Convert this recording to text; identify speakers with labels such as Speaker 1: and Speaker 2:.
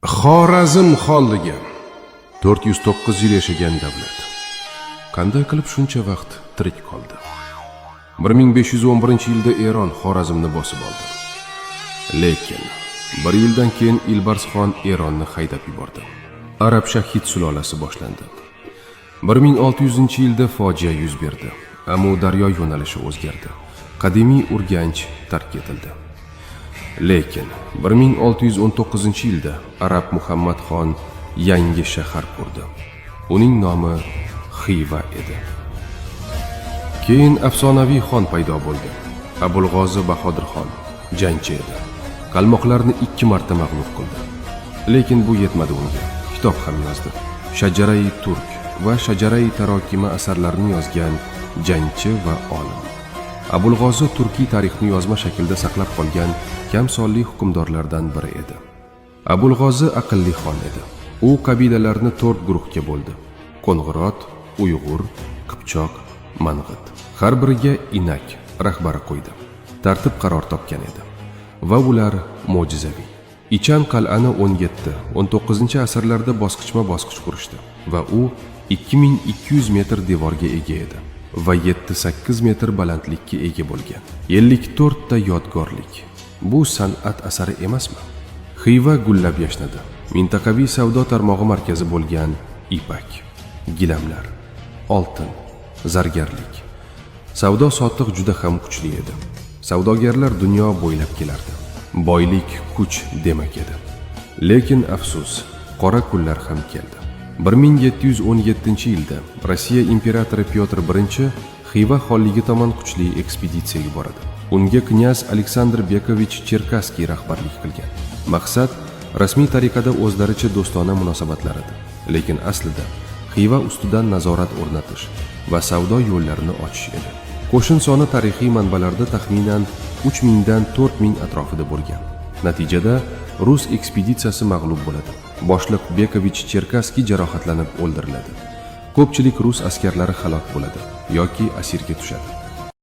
Speaker 1: Xorazm xonligi 409 yil yashagan davlat. Qanday qilib shuncha vaqt tirik qoldi? 1511-yilda Eron Xorazmni bosib oldi. Lekin bir yildan keyin Ilbars xon Eronni haydab yubordi. Arab shahid sulolasi boshlandi. 1600-yilda fojia yuz berdi. Amu daryo yo'nalishi o'zgardi. Qadimiy Urganch tark etildi. Lekin 1619-yilda Arab Muhammad xon yangi shahar qurdi. Uning nomi Xiva edi. Keyin afsonaviy xon paydo bo'ldi. Abulg'ozi Bahodir xon jangchi edi. Qalmoqlarni ikki marta mag'lub qildi. Lekin bu yetmadi unga. Kitob ham yozdi. Shajarai Turk va Shajarai Tarokima asarlarini yozgan jangchi va olim. Abulg'ozi turkiy tarixni yozma shaklda saqlab qolgan kam sonli hukmdorlardan biri edi. Abulg'ozi aqlli xon edi. U qabilalarni to'rt guruhga bo'ldi: Qo'ng'irot, Uyg'ur, Qipchoq, Mang'it. Har biriga inak rahbari qo'ydi. Tartib qaror topgan edi. Va ular mo'jizaviy. Ichan qal'ani 17-19 asrlarda bosqichma-bosqich qurishdi va u 2200 metr devorga ega edi va 7-8 metr balandlikka ega bo'lgan. 54 ta yodgorlik. Bu san'at asari emasmi? Xiva gullab yashnadi. Mintaqaviy savdo tarmog'i markazi bo'lgan ipak, gilamlar, oltin, zargarlik. Savdo sotiq juda ham kuchli edi. Savdogarlar dunyo bo'ylab kelardi. Boylik kuch demak edi. Lekin afsus, qora kunlar ham keldi. 1717-yilda Rossiya imperatori Pyotr I Xiva xonligi tomon kuchli ekspeditsiya yuboradi. Unga knyaz Aleksandr Bekovich Cherkasskiy rahbarlik qilgan. Maqsad rasmiy tariqada o'zlaricha do'stona munosabatlar edi. Lekin aslida Xiva ustidan nazorat o'rnatish va savdo yo'llarini ochish edi. Qo'shin soni tarixiy manbalarda taxminan 3000 dan 4000 atrofida bo'lgan. Natijada rus ekspeditsiyasi mag'lub bo'ladi. Boshliq Bekovich Cherkasskiy jarohatlanib o'ldiriladi. Ko'pchilik rus askarlari halok bo'ladi yoki asirga tushadi.